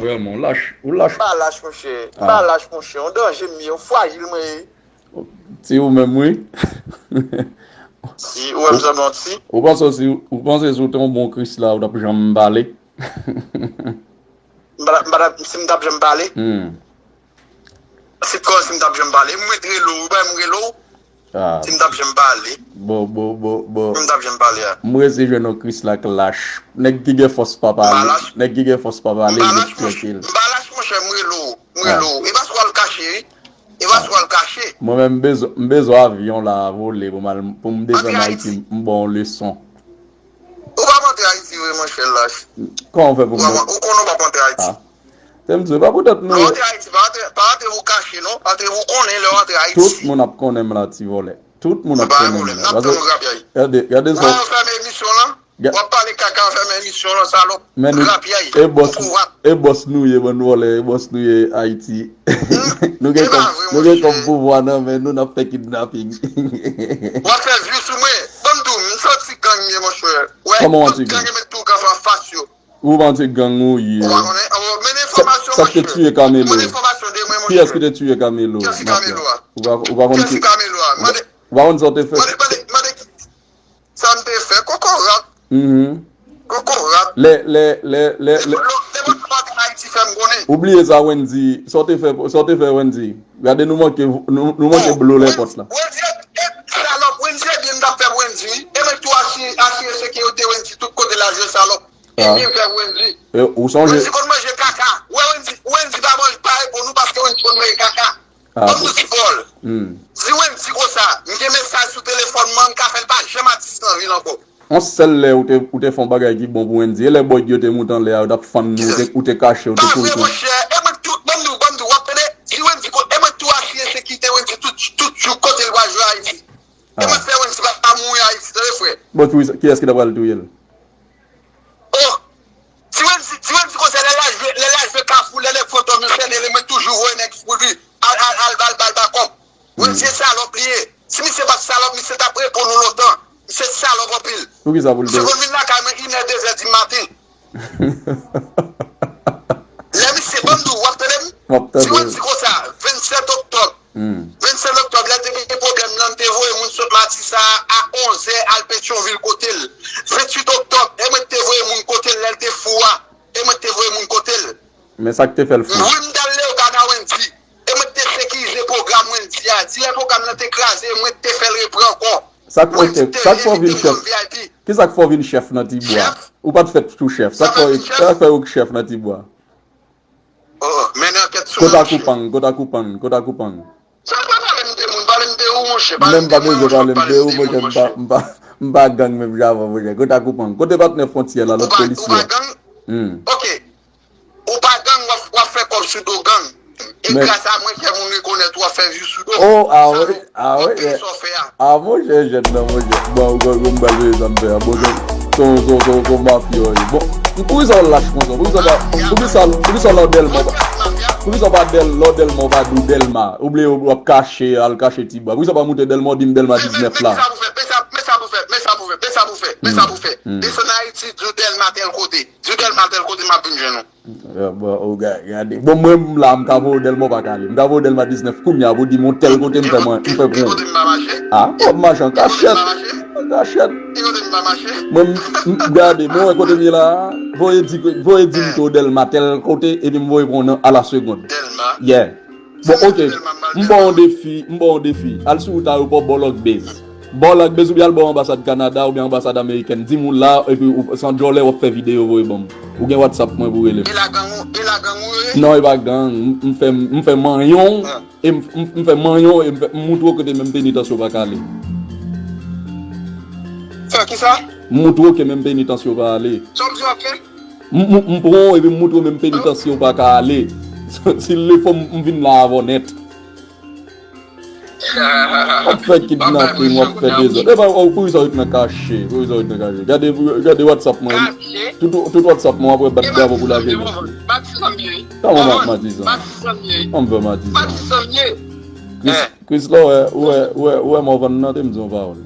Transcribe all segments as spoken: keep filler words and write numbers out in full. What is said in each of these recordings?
Vrèman, ou lach, ou lach. M pa lach, monchè. M pa lach, monchè. Yon danje m ye, yon frajil mwen ye. Ti ou menm, wi. Ti, ou wè m sanble yon ti. Ou panse si, ou panse si ou te yon bon Krisla, ou t ap janm pale? M pa t ap, m pa t ap, si m t ap janm pale? Hmm. Si t konn si m t ap janm pale, m mèt rele w, ou pa wè m rele w? Ah. Si m t ap janm pale. Bon, bon, bon, bon. Si m t ap janm pale a. M resi jwenn yon Krisla k lach. Nèg ki gen fòs pa pale. Nèg ki gen fòs pa pale, li trankil. M pa lach, monchè, m rele w. M rele w. E pa sou al kache, wi. E pa sou al kache. Mwen menm, m bezwen, m bezwen avyon la vole pou m al, pou m desann Ayiti, m ba w leson. Ou p ap antre Ayiti vre, monchè, lach. Kòman w fè pou m. Ou konnen w p ap antre Ayiti. Ah. Te m di w, e pa poutèt nou. Pa antre Ayiti, pa antre, pa antre pou kache, non. Antre pou konnen lè w antre Ayiti. Tout moun ap konnen m la, ti vòlè. Tout moun ap konnen m la. Paske, gade, gade sa. Mwen, fèmen emisyon lan. W ap pale kaka, fèmen emisyon lan, salòp. Men nou, e bòs, e bòs nou ye, bann vòlè, e bòs nou ye Ayiti. Nou gen kòb, nou gen kòb pouvwa nan men nou, n ap fè kidnaping. W ap fè view sou mwen. Ban m di w, m santi gang m ye, monchè. Wè, tout gang yo met tou kanpe anfas yo. Ou pa antre gang ou ye. Ou pa konnen? Ou mennen enfòmasyon, monchè. Sa k te tiye Camelo? Ou mennen enfòmasyon de mwen, monchè. Kiyès ki te tiye Camelo? Kiyès ki Camelo a? Ou pa, ou pa konn ki. Kiyès ki Camelo a? Mande. Ou pa konn sa w te fè? Mande, mande, mande. Sa m te fè? Kokorat. Mhm. Kokorat. Lè, lè, lè, lè, lè. Lè mwen antre Ayiti, fè m konnen. Ou bliye sa Wendy, sa w te fè, sa w te fè Wendy? Gade nou manke, nou, nou manke blo lè pòt la. Wendy, e, salòp, Wendy, e byen m t ap fè Wendy, wi. E mwen tou asire, asire sekirite Wendy tout kote l al jwe salòp. Ebyen fè Wendy. Ou sonje. Wendy konn manje kaka. Wè Wendy, Wendy pa manje, pa reponn ou paske Wendy konn manje kaka. Ban m di w ti vòl. Di Wendy konsa, m gen mesaj sou telefòn mwen, m ka fè l pa janm atis nan vi l ankò. Yon sèl lè ou te, ou te fè yon bagay ki bon pou Wendy, e lè bòy yo te moute anlè a, yo t ap fann nou, ou te, ou te kache, ou te kouri. Pa vre, monchè. E mwen tou, ban m di w, ban m di w, w ap tande? Di Wendy konsa, e mwen tou asire sekirite Wendy tout, tout jou kote l pral jwe Ayiti. E mwen fè Wendy pa mouri Ayiti, tande frè. Bon, kiyès ki ta pral touye l? Oh! Ti Wendy, ti Wendy konsa lè l al jwe, lè l al jwe Kafou, lè nèg Fantòm yo sène li, mwen toujou voye nèg pou li. Al, al, al ba l, ba l bakòp. Wendy se salòp li ye. Si misye pa t salòp, misye t ap reponn ou lontan. Misye salòp anpil. Poukisa pou l te. Misye konn vin lakay mwen inè, dezè di maten. Lè misye, ban m di w, w ap tande m? M ap tande w. Ti Wendy konsa, vennsèt oktòb. Vennsèt oktòb, lè l te gen pwoblèm nan, m te voye moun sot Matisa a onzè al Petyonvil kote l. Venntuit oktòb, e mwen k te voye moun kote l lè l te fou a. E mwen k te voye moun kote l. Men sa k te fè l fou. Wi, m t al Leyogàn a Wendy. E mwen k te sekirize pwogram Wendy a. Di lè pwogram nan te kraze, e mwen k te fè l reprann ankò. Sa k fè w te, sa k fè w vin chèf? Kisa k fè w vin chèf nan Tibwa? Ou pa t fèt tou chèf. Sa k fè, sa k fè w k chèf nan Tibwa? Oh, mennen ankèt sou mwen, monchè. Kota koupang, kota koupang, kota koupang. Sa pa pale m de moun, pale m de ou, monchè. Pale m de mwen, monchè, pale m de moun, monchè. M pa, m pa, m pa gang menm jan avè w, monchè. Kota koupang. Kote patnè fwontyè la, lòt polisye a? Ou pa gang? Hmm. Ok. Ou pa gang, w ap, w ap fè kòb sou do gang. E gras a mwen, fè moun rekonèt ou, w ap fè view sou do. Oh, a wi, a wi. Sa w fè a? A, monchè, jèn nan, monchè. Bon, ou konn, ou konn m pral jwenn sa m fè a. Bon, se, se, se, se yon mafya w ye. Bon, poukisa w lach konsa? Poukisa w pa, poukisa, poukisa w lè w Dèlma w pa, poukisa w pa Dèl, lè w Dèlma w pa di w Dèlma? Ou bliye w ap kache, al kache Tibwa. Poukisa w pa moute Dèlma w di m Dèlma diznèf la? Men sa pou fè, men sa, men sa pou fè, men sa pou fè, men sa pou fè, men sa pou fè. Desann Ayiti, di w Dèlma tèl kote. Di w Dèlma tèl kote, m ap vin jwenn ou. Bon, gade. Bon, mwen m la, m ka voye w Dèlma w pa ka ale. M ka voye w Dèlma diznèf kounye a pou w di m yon tèl kote m fè mwen, m fè pou ou. Ah, w ap mache an kachèt. An kachèt. Mwen, m, gade, mwen wè kote m ye la a. Voye di, voye di m tou Dèlma tèl kote, epi m voye pou w nan a la segonn. Yeah. Bon, ok. M ba w yon defi, m ba w yon defi. Al sou wout ayewopò, ba w lòk bèz. Ba w lòk bèz oubyen al ba w anbasad Kanada oubyen anbasad amerikèn. Di m ou la, epi ou, san djòlè w ap fè videyo voye ban m. Ou gen WhatsApp mwen pou w rele m. E la gang ou, e la gang ou ye? Non, e pa gang. M, m fè, m fè manyen w, e m, m, m fè manyen w, e m fè, m moutre w kote menm penitansye w pa ka ale. Fè kisa? M moutre w ke menm penitansye w pa ale. Sa w di w ap fè? M, m, m pran w epi m moutre w menm penitansye w pa ka ale. Si l le fò m, m vin la avè w nèt. W ap fè kidnaping, w ap fè dezòd. Epa, oh, poukisa w ret nan kache? Poukisa w ret nan kache? Gade, gade WhatsApp mwen. Tout, tout WhatsApp mwen, w ap wè bat bravo pou lajeni. Kòman Matizan? Kòman m fè Matizan? Chris, Chris la, w wè, w wè, w wè, w wè Morvan nan, te m di yon pawòl.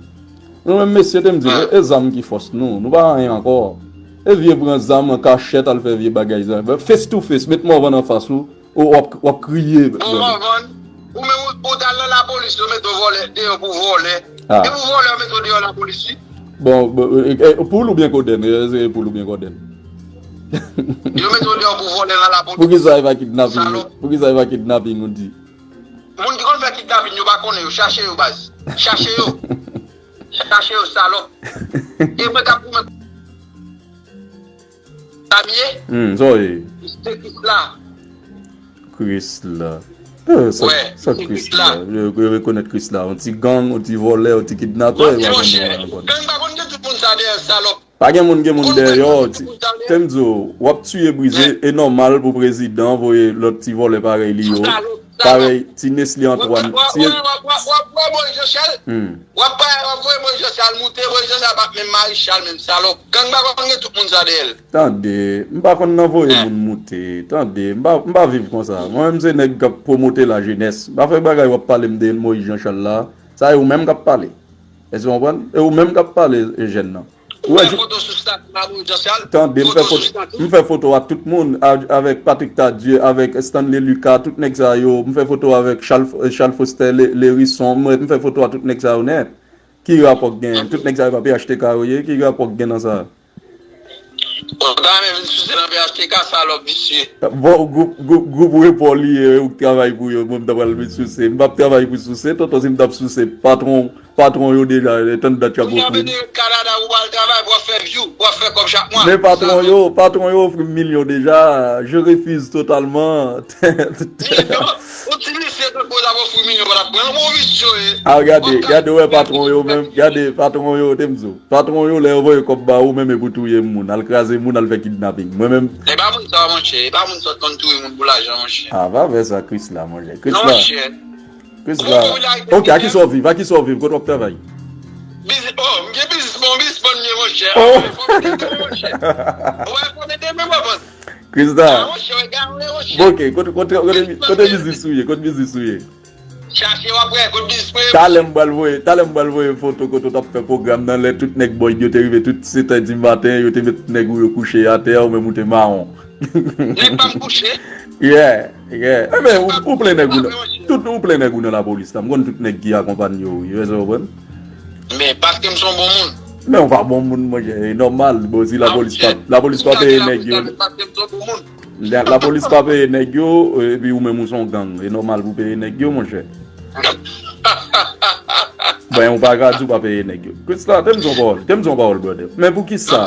Nou menm mesye, te m di, e zam ki fòs nou. Nou pa anyen ankò. E vye pran zam an kachèt al fè vye bagay sa. Face to face, met Morvan anfas ou, ou w ap, w ap kriye. Bon, Morvan, ou menm ou, ou t al nan lapolis, yo mete w vòlè, deyò pou vòlè. Ah. E pou vòlè, yo mete w deyò lapolis, wi. Bon, bon, e, e, Poul oubyen Kodenn? E, se Poul oubyen Kodenn? Yo mete w deyò pou vòlè nan lapolis. Poukisa e pa kidnaping? Salòp. Poukisa e pa kidnaping, ou di? Moun ki konn fè kidnaping, yo pa konnen yo. Chache yo, baz. Chache yo. Chache yo, salòp. E mwen k ap goumen. Sa m ye? Hmm, sa w ye? Se Krisla. Krisla. Eh, sa, wè, sa se Krisla. Krisla. Yo, yo rekonèt Krisla. Yon ti gang, yon ti vòlè, yon ti kidnapè, yo pa konn yo ankò. Gang pa konn gen tout moun sa dèyè, salòp. Pa gen moun, gen moun dèyè yo. Te m di w, w ap tiye brize, e nòmal pou prezidan voye lòt ti vòlè parèy li yo. Parèy ti Nesly Antoine. W ap voye Moïse Jean Charles. Hmm. W ap pa, w ap voye Moïse Jean Charles moute, Moïse Jean Charles pa t menm Maréchal menm, salòp. Gang pa konn gen tout moun sa dèyè l. Tande, m pa konn nan voye moun moute. Tande, m pa, m pa viv konsa. Mwen menm se nèg k ap pwomote lajenès. M pa fè bagay w ap pale m de Moïse Jean Charles la. Sa e ou menm k ap pale. Èske w konprann? E ou menm k ap pale, e, jèn nan. Ou wè, fè foto sou stati Mamoun Jean Charles. Tande, m fè foto, m fè foto a tout moun, a, avèk Patrick Tardieu, avèk Stanley Lucas, tout nèg sa yo. M fè foto avèk Charles, Charles Foster, Le-, Lhérisson. M, m fè foto a tout nèg sa yo nèt. Ki rapò k genyen? Tout nèg sa yo pa P H T K yo ye? Ki rapò k gen nan sa? Ou ta renmen vin souse nan P H T K, salòp visye. Bon, gwoup, gwoup, gwoup repò li ye, ou k travay pou yo, mwen m ta pral vin souse. M p ap travay pou souse, tonton, si m t ap souse, patwon, patwon yo deja, e tann dat y ap ofri m. Kanada, ou al travay, w ap fè view, w ap fè kòb chak mwa. Men patwon yo, patwon yo ofri m milyon deja, je refuse totalement. Milyon? Ou ti misye tankou w t ap ofri milyon, w t ap pran l, bon visye yo ye. A, gade, gade, wè patwon yo menm, gade, patwon yo, te m di w. Patwon yo, lè yo voye kòb ba ou, menm e pou touye moun, al kraze moun, al fè kidnaping. Mwen menm. E pa moun sa, monchè. E pa moun sa t konn touye moun pou lajan, monchè. A, pa fè sa, Krisla, monchè. Krisla. Krisla. Ok, a kisa w viv? A kisa w viv? Kote w ap travay? Biznis, oh, m gen biznis, bon biznis, bon, m gen, monchè. Oh. Fò m ede, monchè. Wè, fò m ede, men, mwen, bòs. Krisla. A, monchè, wè, gade, monchè. Bon, ok, kote, kote, kote, kote biznis ou ye? Kote biznis ou ye? Chache w ap wè, kote biznis mwen ye. Talè m pral voye, talè m pral voye foto kote w t ap fè pwogram nan, lè tout nèg Boyd yo te rive, tout sèt è di maten, yo te met nèg ou yo kouche atè, ou menm ou te mawon. Nèg pa m kouche. Yeah, yeah. Enben, ou, ou plen nèg ou nan, tout ou plen nèg ou nan lapolis la. M konn tout nèg ki akonpanye w, wi, èske w konprann? Men paske m se yon bon moun. Men ou pa bon moun, monchè, e nòmal. Bon, si lapolis pa, lapolis pa peye nèg yo. Paske m se yon bon moun. La, lapolis pa peye nèg yo, epi ou menm ou se yon gang. E nòmal pou peye nèg yo, monchè. Ben, ou pa ka di ou pa peye nèg yo. Krisla, te m di yon pawòl, te m di yon pawòl, brother. Men poukisa?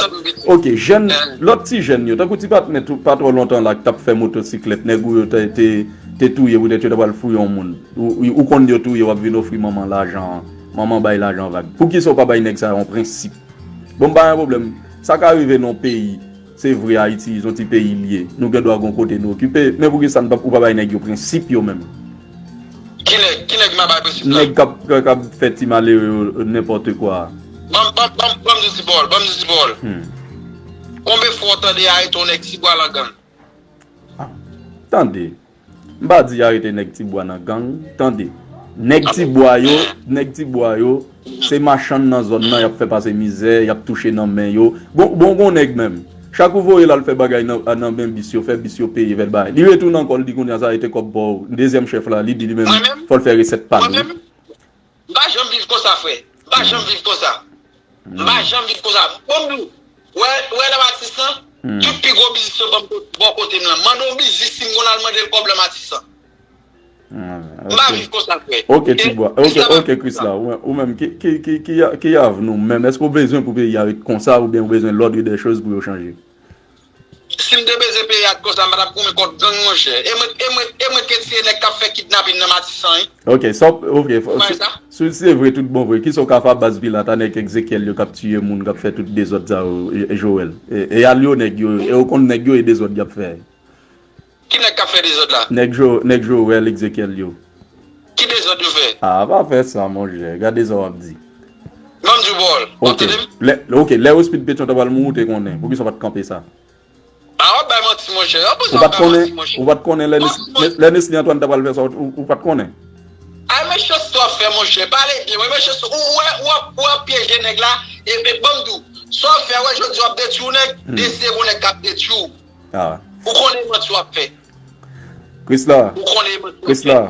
Ok, jèn, lòt ti jèn yo, tankou ti patnè tou, pa twò lontan la, ki t ap fè motosiklèt, nèg ou yo te, te, te touye, poutèt yo ta pral fouye yon moun. Ou, ou, ou konn yo touye, w ap vin ofri manman lajan, manman bay lajan vag. Poukisa ou pa bay nèg sa yo yon prensip? Bon, m pa gen pwoblèm. Sa ka rive nan yon peyi. Se vre, Ayiti, se yon ti peyi l ye. Nou gen dwa gon kote nou okipe. Men poukisa n pa, ou pa bay nèg yo prensip yo menm? Ki nèg, ki nèg m a bay prensip la? Nèg k ap, k ap fè ti malere yo nenpòt kwa. Ban m, ban m, ban m, ban m di ti pawòl, ban m di ti pawòl. Hmm. Konbyen fwa w tande arete yon nèg Tibwa nan gang? Ah, tande. M pa di arete nèg Tibwa nan gang, tande. Nèg Tibwa yo, nèg Tibwa yo, se machann nan zòn nan, y ap fè pase mizè, y ap touche nan men yo. Bon, bon, gon nèg menm. Chak ou voye l al fè bagay nan, nan men bis yo, fè bis yo peye, fè l bagay. Li retounen ankò, l di kounye a sa rete kòb pa w. Dezyèm chèf la, li di li menm, fò l fè resèt pa l. M pa janm viv konsa, frè. M pa janm viv konsa. M pa janm viv konsa. Bon, m di w, wè, wè lè m atisan, tout pi gwo biznis yo ban m bò kote m lan. Mande yon biznis, si m konn al mande l kòb lè m atisan. M pa viv konsa, frè. Ok, Tibwa. Ok, ok, Krisla. Ou, ou menm, ki, ki, ki, ki, ki avni w menm? Èske w bezwen pou peyi a ret konsa oubyen w bezwen lòd de choz pou yo chanje? Si m te bezwen peyi a t konsa, m pa t ap goumen kont gang, monchè. E mwen, e mwen, e mwen k te tiye nèg k ap fè kidnapin nan Matisan, wi. Ok, sa w, ok, si, si se vre, tout bon vre, kisa w ka fè a baz Pilat a nèg Egzekyèl yo k ap tiye moun, k ap fè tout dezòd sa yo, e, e Joel? E, e al yo nèg yo, e ou konn nèg yo, e dezòd y ap fè. Ki nèg k ap fè dezòd la? Nèg Jo-, nèg Joel, Egzekyèl yo. Ki dezòd yo fè? A, pa fè sa, monchè. Gade sa w ap di. Ban m di w pawòl. W ap tande m? Lè, ok, lè Rospid Petion ta pral mouri, ou te konnen. Poukisa w pa t kanpe sa? A, w ap bay manti, monchè. Ou pa t konnen, ou pa t konnen lè Nes-, lè Nesly Antoine ta pral fè sa, ou, ou pa t konnen? Ay, mechanste w ap fè, monchè. Pale byen, mwen, mechanste. Ou, ou wè, ou ap, ou ap pyeje nèg la. E, e ban m di w, Sa w ap fè, wè, jodi w ap detwi w nèg, hmm, desi e gon nèg k ap detwi w. Ah. Ou konnen manti w ap fè. Krisla. Ou konnen manti w ap fè. Krisla.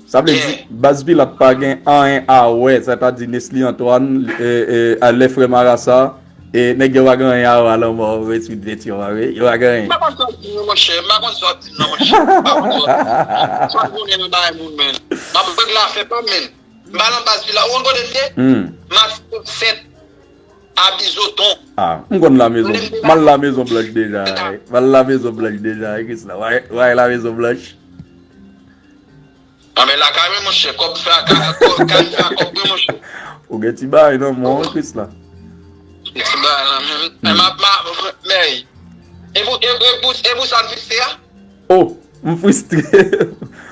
Sa vle di, yeah, baz Pilat pa gen anyen a wè, sètadi Nesly Antoine, e, e, a lè frè Marasa, e nèg yo pa gen anyen a wè a lanmò Retweet Vetyon an, wi. Yo pa gen anyen. M pa konn sa w ap di non, monchè. M pa konn sa w ap di non, monchè. M pa konn sa w ap di. Sa w konnen nan bagay moun, men. M ap regle afè pa m, men. M pa nan baz Pilat. Ou konn kote m ye? Hmm. Matisan sèt, Abizoton. Ah, m konn La Mezon. M al La Mezon Blanch deja, wi. M al La Mezon Blanch deja, wi, Krisla. Wè, wè, La Mezon Blanch. Ah, men lakay mwen, monchè, kòb fè a, ka, kòb, ka fè a kòb mwen, monchè. Ou gen ti bagay nan men w, Krisla. Gen ti bagay nan men m. Men, m ap, m ap, men, e pou, e, e pou, e pou sa n fikse a? Oh, m fristre.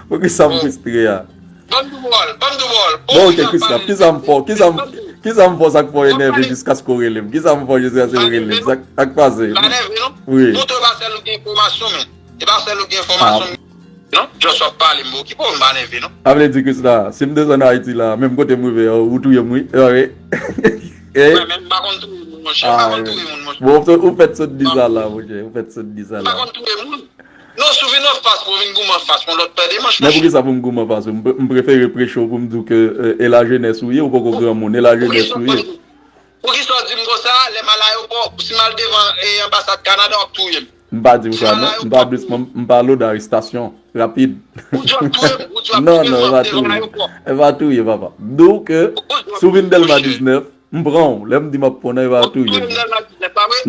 Poukisa m fristre a? Ban m tou pawòl, ban m tou pawòl. Bon, ok, Krisla, kisa m fè w? Kisa m, kisa m fè w sa k fè w enève jiskaske w rele m? Kisa m fè w jiskaske w rele m? Sa k, sa k pase? M pa nève, non. Wi. Poutan, e pa sèl ou gen enfòmasyon, men. E pa sèl ou gen enfòmasyon, men. Non, just w ap pale, m okipe w, m pa nève, non. Sa vle di, Krisla, si m desann Ayiti la, menm kote m rive a, ou touye m, wi. Wi. Mwen menm, m pa konn touye moun, monchè. M pa konn touye moun, monchè. Bon, ou fèt sot di sa la, monchè. Ou fèt sot di sa la. M pa konn touye moun. Non, si w vin anfas mwen, vin goumen anfas mwen, lòt pè demanch, monchè. Men poukisa pou m goumen anfas ou? M pre-, m prefere preche w pou m di w ke, e, e lajenès ou ye, ou poko granmoun, e lajenès ou ye. Poukisa w di m konsa, lè m al ayewopò, si m al devan, e, anbasad Kanada, w ap touye m. M pa di w sa, non. M pa dous, m, m pa lòd arestasyon rapid. Ou di w ap touye m, ou di w ap touye m, devan ayewopò. Non, non, e pa touye. E pa touye, papa. M di w ke, si w vin Dèlma diznèf, m pran w. Lè m di m ap pran w nan, e pa touye.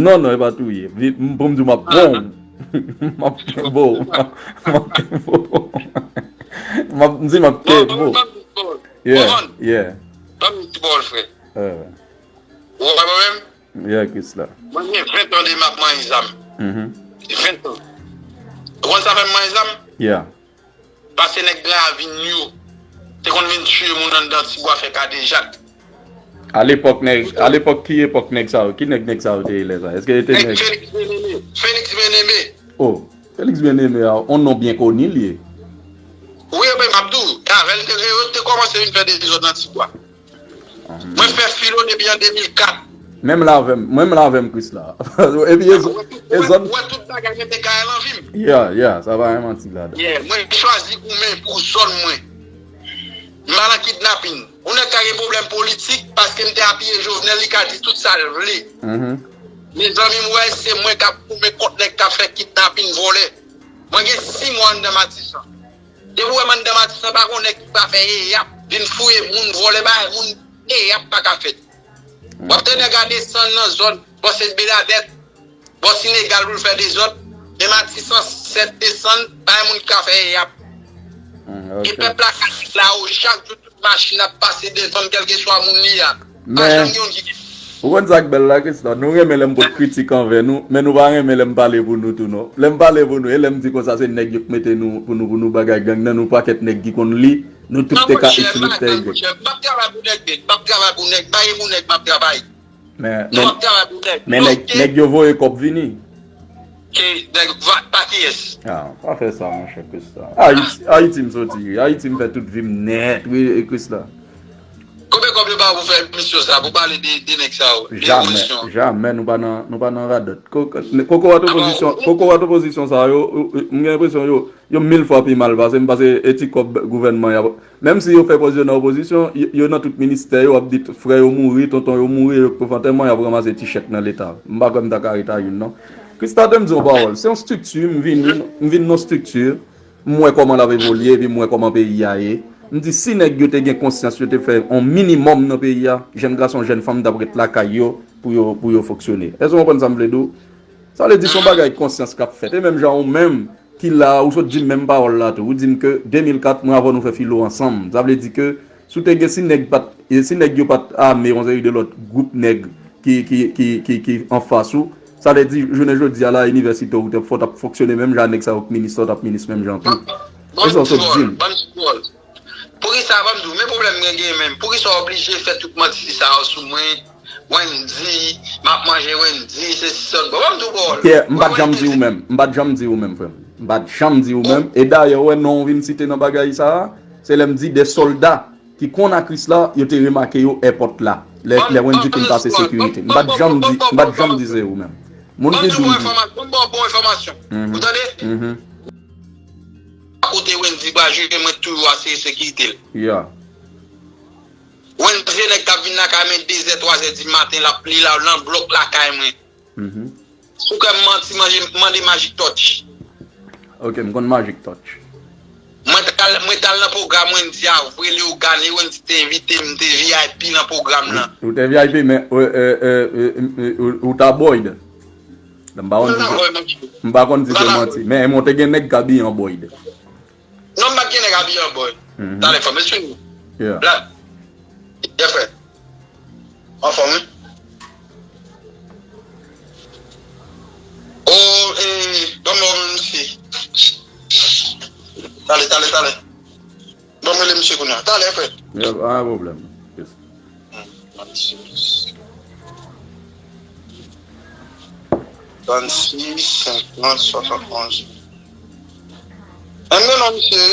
Non, non, e pa touye. Vin, m, pou m di w m ap pran w. M ap kenbe w. M ap kenbe w. M ap, m di m ap kenbe w. Yeah, yeah. Ban m ti pawòl, frè. Ou wè mwen menm? Yeah, Krisla. Mwen gen ven tan de m ap manyen zam. Mhm. Ven tan. Ou konn sa fè m manyen zam? Yeah. Paske nèg Gran Ravin yo te konn vin tiye moun anndan Tibwa fè kadejak. A lepòk nèg, a lepòk ki epòk nèg sa yo? Ki nèg, nèg sa yo te ye lè sa? Èske yo te nèg Félix Bien-Aimé. Félix Bien-Aimé. Oh, Félix Bien-Aimé a, on non byen koni li ye. Wi, men m ap di w, e avè l te, yo te kòmanse vin fè dezòd nan Tibwa. Mwen fè filo depi an de mil kat. Menm la avè m, menm la avè m, Krisla. Epi e zòn, e zòn. Ou wè tout bagay mete kay lan vi m. Yeah, yeah, sa pa gen manti ladan. Yeah, mwen chwazi goumen pou zòn mwen. M pa nan kidnapin. Yon nèg ka gen pwoblèm politik paske m te apiye Jovenel, li ka di tout sa l vle. Mhm. Mezanmi, m wè se mwen k ap goumen kont nèg k ap fè kidnapin, vòlè. Mwen gen sis mwa anndan Matisan. Depi w wè m anndan Matisan, pa gon nèg ki pa fè eyap, vin fouye moun, vòlè bagay moun, eyap pa ka fèt. W ap tande nèg a desann nan zòn bò Sent Benadèt, bò Senegal pou l fè dezòd, men Matisan sèt desann, pa gen moun ki ka fè eyap. Hmm, ok. E pèp la ka di la o, chak jou tout machin ap pase devan m, kèlkeswa moun li a. Pa janm gen youn ki gen. Ou konn sa k bèl la, Krisla? Nou renmen lè m pot kritik anvè nou, men nou pa renmen lè m pale pou nou tou, non. Lè m pale pou nou, e lè m di konsa, se nèg yo k mete nou, pou nou, pou nou bagay gang nan, nou pakèt nèg ki konn li, nou tout te ka X, nou te Y. M p ap travay pou nèg, m p ap travay pou nèg, pa e pou nèg m ap travay. Men, nou p ap travay pou nèg. Men nèg, nèg yo voye kòb vini. Ke nèg va, pa kiyès? Ah, pa fè sa, monchè, Krisla. Ayiti, Ayiti m soti, wi. Ayiti m fè tout vi m nèt, wi, e Krisla. Konbyen kòb yo ba w pou fè emisyon sa, pou pale de, de nèg sa yo, de revolisyyon? Jamè, jamè, nou pa nan, nou pa nan radòt. Ko-, ko-, kokorat opozisyon, kokorat opozisyon sa yo, ou, ou, m gen enpresyon yo, yo mil fwa pi mal pase m, paske e ti kòb gouvènman y ap, menm si yo fè pòz yo nan opozisyon, yo, yo nan tout ministè yo, w ap di frè yo mouri, tonton yo mouri, yo k pou fè antèman, y ap ranmase ti chèk nan Leta. M pa kwè m ta ka ret a youn, non. Krisla, tande m di yon pawòl. Se yon estrikti, m vini, m vin nan estrikti, m wè kòman l ap evolye, epi m wè kòman peyi a ye. M di, si nèg yo te gen konsyans, yo te fè yon minimòm nan peyi a, jèn gason, jèn fanm t ap ret lakay yo pou yo, pou yo fonksyone. Èske w konprann sa m vle di w? Sa vle di, se yon bagay konsyans k ap fèt. E menm jan ou menm, ki la, ou sot di m menm pawòl la tou. Ou di m ke de mil kat, mwen avè w nou fè filo ansanm. Sa vle di ke si w te gen, si nèg pa t, e si nèg yo pa t ame yon seri de lòt gwoup nèg ki, ki, ki, ki, ki anfas ou, sa vle di, jounen jodi a la, inivèsite ou te fò t ap fonksyone menm jan nèg sa yo k minis la, w t ap minis menm jan tou. E sa w sot di m. Poukisa, ban m di w, men pwoblèm mwen gen menm. Poukisa w oblije fè tout manti sa yo sou mwen? Wendy, m ap manje Wendy, se sèl. Bon, ban m di w pawòl. Pierre, m pa t janm di ou menm. M pa t janm di ou menm, frè m. M pa t janm di ou menm. E dayè, ou wè non w vin site nan bagay sa a, se lè m di de sòlda ki konn a Krisla, yo te remake yo èpòt la. Lè, lè Wendy te pase sekirite. M pa t janm di, m pa t janm di se ou menm. Moun ki di m di. Ban m ba w bon enfòmasyon. Ou tande? Kote Wendy pral jwe, mwen toujou asire sekirite l. Yeah. Wendy se nèg k ap vin lakay mwen de zè, twa zè di maten, l ap, li la nan blòk lakay mwen. Si w kwè m manti, manje, mande Magic Touch. Ok, m konn Magic Touch. Mwen t al, mwen t al nan pwogram Wendy a, vre Leogane, Wendy te envite m, m te V I P nan pwogram nan. Ou te V I P, men ou, ou, ou, ou, ou, ou ta Boyd. M pa konn si se, m pa konn si se manti, men mwen te gen nèg k abiye an Boyd. Non, m pa t gen nèg abiye an Boyd. Talè fò m eswiv ou. Yeah. Black. Yeah, frè. Anfòm, wi. O, e, ban m wè misye. Talè, talè, talè. Ban m rele misye kounye a. Talè, frè. Yeah, pa gen pwoblèm. Yes. Trannsis, senkant, swasannonz. Enben non, misye.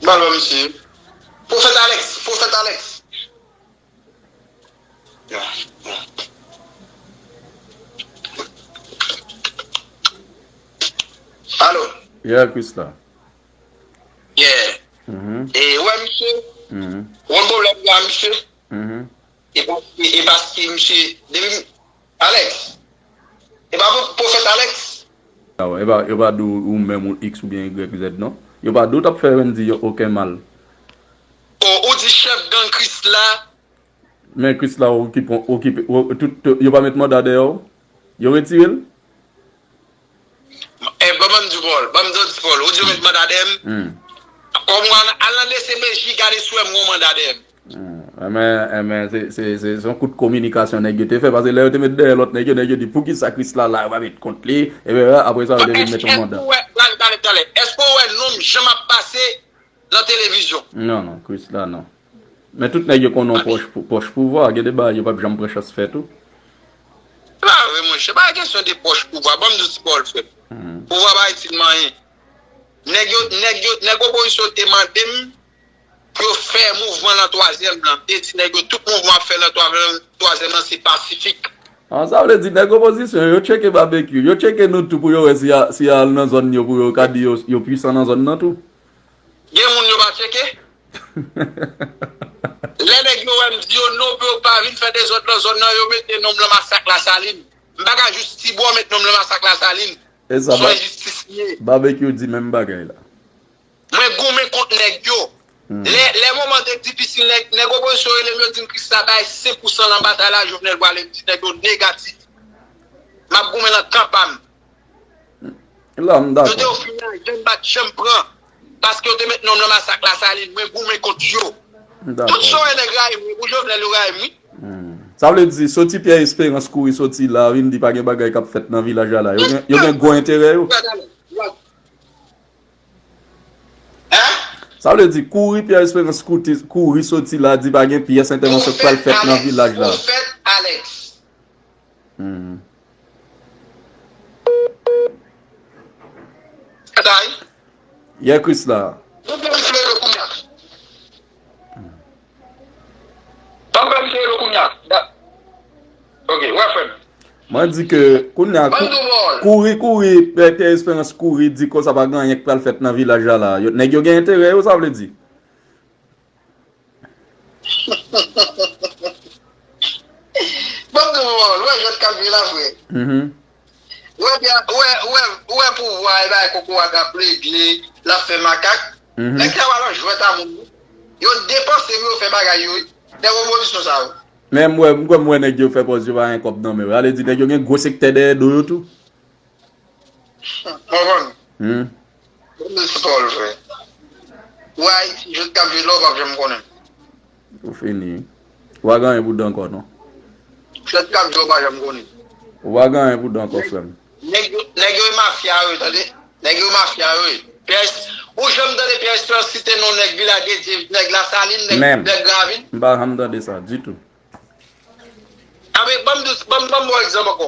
Ba l wè misye. Pwofèt Alex, Pwofèt Alex. Alo. Yeah, Chrisla. Yeah. E, wè, misye. Wè pwoblèm la, misye. E paske, e paske, misye, depi, Alex. E pa pwo-, pwofèt Alex. Ah, e pa, yo pa di w ou menm ou X oubyen Y Z, non. Yo pa di w t ap fè Wendy yo okenn mal. O, ou di chèf gang Chrisla. Men Chrisla okipe, okipe, o, tout, yo pa met manda dèyè w? Yo retire l? E, ban m di Paul, ban m di Paul, ou di yo met manda dèyè m? Kòm ou al, al nan D C P J, gade si w wè m gon manda dèyè m. Enben, enben, se, se, se, se yon kout kominikasyon nèg yo te fè, paske lè yo te met dèyè lòt nèg yo, nèg yo di, "Poukisa Chrisla la, yo pa met kont li?" Ebyen, apre sa, yo te vin met yon manda. Èske ou wè, talè, talè, èske ou wè non m janm ap pase nan televizyon? Non, non, Chrisla, non. Men tout nèg yo konnen w pwòch pou-, pwòch pouvwa, gen de bagay yo p ap janm pran chans fè tou. Se pa vre, monchè, se pa kesyon de pwòch pouvwa, ban m di w ti pawòl, frè. Pouvwa pa itil m anyen. Nèg yo, nèg yo, nèg opozisyon te mande m pou yo fè mouvman nan twazyèm nan. Te di nèg yo tout mouvman ap fè nan twazyèm, twazyèm nan se pasifik. Ah, sa vle di nèg opozisyon yo tcheke Babekyou, yo tcheke nou tou pou yo wè si y a, si y a al nan zòn yo pou yo ka di yo, yo pwisan nan zòn nan tou. Gen moun yo pa tcheke? Lè nèg yo wè m di yo non pou yo pa vin fè dezòd nan zòn nan, yo mete non m nan Masak Lasalin. M pa ka jis ti bò met non m nan Masak Lasalin. Se yon enjistis li ye. Babekyou di menm bagay la. Mwen goumen kont nèg yo. Lè, lè moman te difisil, nèg, nèg opozisyon rele m, yo di m Chrisla bay senk pou san nan batay la, Jovenel pwale, m di nèg yo negatif. M ap goumen nan kan pa m. La, m dakò. Yo te ofri m lajan, m pa t janm pran. Paske yo te met non m nan Masak Lasalin, mwen goumen kont yo. M dakò. Tout sa w wè nèg rayi m, wi, pou Jovenel yo rayi m, wi. Sa vle di, soti Pierre Espérance kouri soti la, vin di pa gen bagay k ap fèt nan vilaj la la. Yo gen, yo gen gwo enterè yo. Hein? Sa vle di, kouri Pierre Espérance kouti-, kouri soti la, di pa gen pyès entèvansyon k pral fèt nan vilaj la. Pwofèt Alex. Atay. Yeah, Chrisla. Ou pran flere kounye a. Ban m pran flere kounye a. Da-, ok, wè frè m. Mwen di ke kounye a, kou-, kouri, kouri, Pè Espérance kouri, di konsa pa gen anyen k pral fèt nan vilaj la la. Yo, nèg yo gen enterè yo, sa vle di. Ban m di w, wè jwèt k ap jwe la, frè. Wè, wè, wè, wè pouvwa e bagay kokorat ap regle, l ap fè makak. Nèg sa yo al nan jwèt a moun. Yo depanse pou yo fè bagay yo, wi. Nèg opozisyon sa yo. Men m wè, m kwè m wè nèg yo fè pòz yo pa gen kòb nan men yo. Ale di nèg yo gen gwo sektè dèyè do yo tou. Konprann? Bon, men se pawòl, frè. Ou wè Ayiti, jwèt k ap jwe la, ou p ap janm konnen. Ou fini. Ou pa gen anyen pou di ankò, non. Jwèt k ap jwe, ou pa janm konnen. Ou pa gen anyen pou di ankò, frè m. Nèg yo, nèg yo e mafya yo, tande. Nèg yo mafya yo. Pyès, ou janm tande Pyès Frans site non nèg Vilaj de Dye, nèg Lasalin, nèg, nèg Gravin? M pa janm tande sa ditou. Anben, ban m di, ban m, ban m ba w egzanp ankò.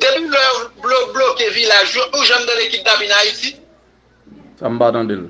Depi lè yo blo-, bloke vilaj yo, ou janm tande kidnapin Ayiti? Sa m pa tande l.